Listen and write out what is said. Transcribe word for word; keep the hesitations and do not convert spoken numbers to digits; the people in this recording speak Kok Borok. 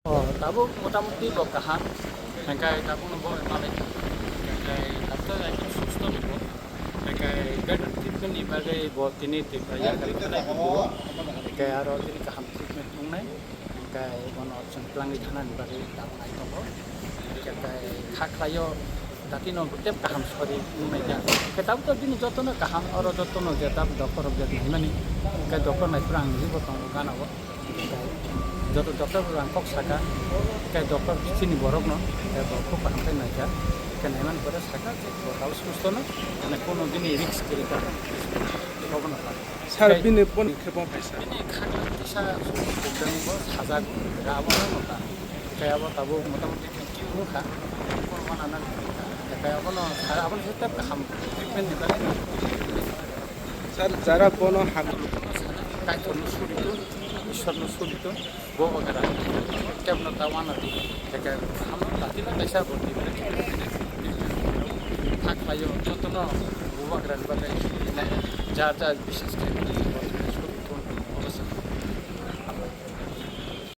O, tabuk motamuti bo kaham. Hingkai tabuk no bo malai. Hingkai tabuk to ekdom susto ni bo. Hingkai better treatment ni bagwi bo tini Tripura yakari khlai bo. Hingkai aro tini kaham treatment wngnai. Hingkai bono chwng twlangwi thana ni bagwi tabuk nai tongo. Hingkai kha khlaio. Dati no tep kaham sori nungnai kha. Khe tabuk to bini joto no kaham, oro joto no je tabuk doctor rok je naimani. Khe doctor naiphuru ang nini bo tongo gana o. Joto doctor rok ang kok saka. Khe doctor chini borok no, khe bo khub kaham khe naikha. Khe naimani pore saka je bo tabuk susto no, mane kono bini risk kwrwi kha. Obo no kha. Sir, bini boni khe bo phaisa. Bini khakla kisa problem bo sajak, abo no ta. Khe abo tabuk motamuti Wngkha, abo wana nang, kaya abono, abono se tep kaham treatment ni bagwi. Sir, jara bono ham- Kaitorno suriton, Ishwarno suriton, bo bagara, tepno ta wana di, kaya kaham lati na kaisa bo di, thak khlaio, jotono bo bagara ni bagwi, jar jar bishes khe,